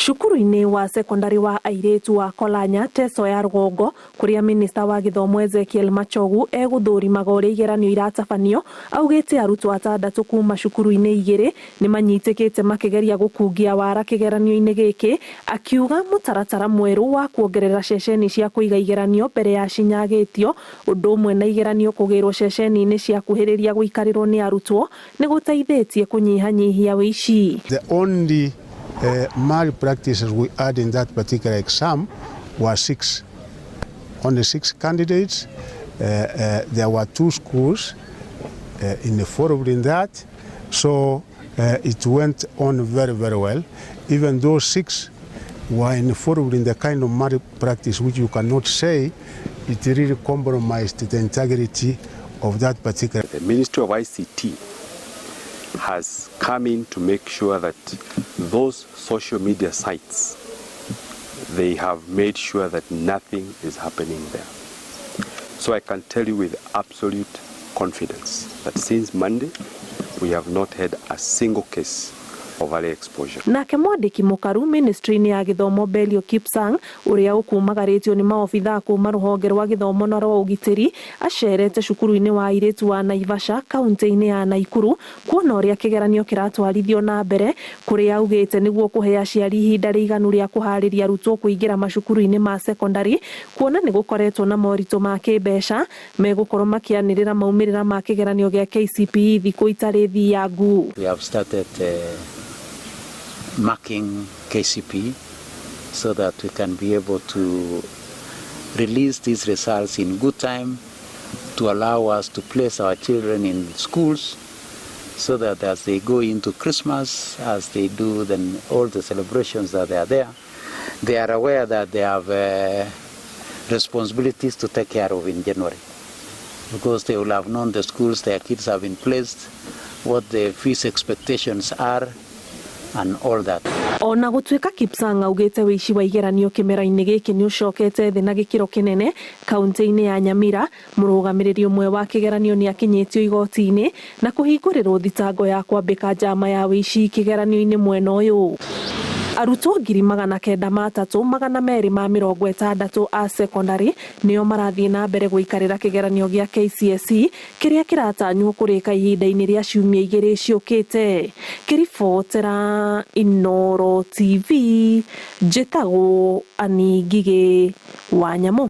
Cukuru-inĩ wa sekondari wa airĩtu wa Kolanya, Teso ya rũgongo, kũrĩa minista wa gĩthomo Ezekiel Machogu egũthũrimaga ũrĩa igeranio iratabanio, augĩte arutwo atandatũ kuma cukuru-inĩ igĩrĩ nĩmanyitĩkĩte makĩgeria gũkungia wara kĩgeranio-inĩ gĩkĩ, akiuga mũtaratara mwerũ wa kuongerera ceceni cia kũiga igeranio mbere ya cinyagĩtio ũndũ ũmwe na igeranio kũgĩrwo ceceni-inĩ ciakuhĩrĩria gũikarĩrwo nĩ arutwo nĩ gũteithĩtie kũnyihanyihia ũici. The only malpractices we had in that particular exam were six. Only six candidates. There were two schools involved in that. So it went on very, very well. Even those six were involved in the kind of malpractice which you cannot say it really compromised the integrity of that particular. The Ministry of ICT has come in to make sure that those social media sites, they have made sure that nothing is happening there. So I can tell you with absolute confidence that since Monday, we have not had a single case of early exposure. Nake mwandĩki mũkaru ministry-inĩ ya gĩthomo Belio Kipsang, ũrĩa ũkumagarĩtio nĩ maobithaa kuma rũhonge rwa gĩthomo na rwa ũgitĩri, acerete cukuru-inĩ wa airĩtu wa Naivasha, kaunti-inĩ ya Naikuru, kuona ũrĩa kĩgeranio kĩratwarithio na mbere, kũrĩa augĩte nĩguo kũhe aciari ihinda rĩiganu rĩa kũharĩria arutwo kũingĩra macukuru-inĩ ma sekondari, kuona nĩ gũkoretwo na moritũ ma kĩmbeca, megũkorwo makĩanĩrĩra maumĩrĩra ma kĩgeranio gĩa KCPE thikũ itarĩ thiangu. We have started marking KCPE so that we can be able to release these results in good time to allow us to place our children in schools so that as they go into Christmas, as they do then all the celebrations that they are there, they are aware that they have responsibilities to take care of in January, because they will have known the schools their kids have been placed, what the fees expectations are, and all that. Ona gũtuĩka Kipsang augĩte wĩici wa igeranio kĩmera-inĩ gĩkĩ nĩ ũcokete thĩ na gĩkĩro kĩnene, kaunti-inĩ ya Nyamira mũrũgamĩrĩri ũmwe wa kĩgeranio nĩ akinyĩtio igoti-inĩ na kũhingũrĩrwo thitango ya kwambĩka njama ya wĩici kĩgeranio-inĩ mwena ũyũ. Arutwo 9,260 a sekondari nĩo marathiĩ na mbere gũikarĩra kĩgeranio gĩa KCSE kĩrĩa kĩratanywo kũrĩka ihinda-inĩ rĩa ciumia 2 ciũkĩte. Ngĩribotera Inooro TV, njĩtagwo Annie Ngigĩ wa Nyamũ.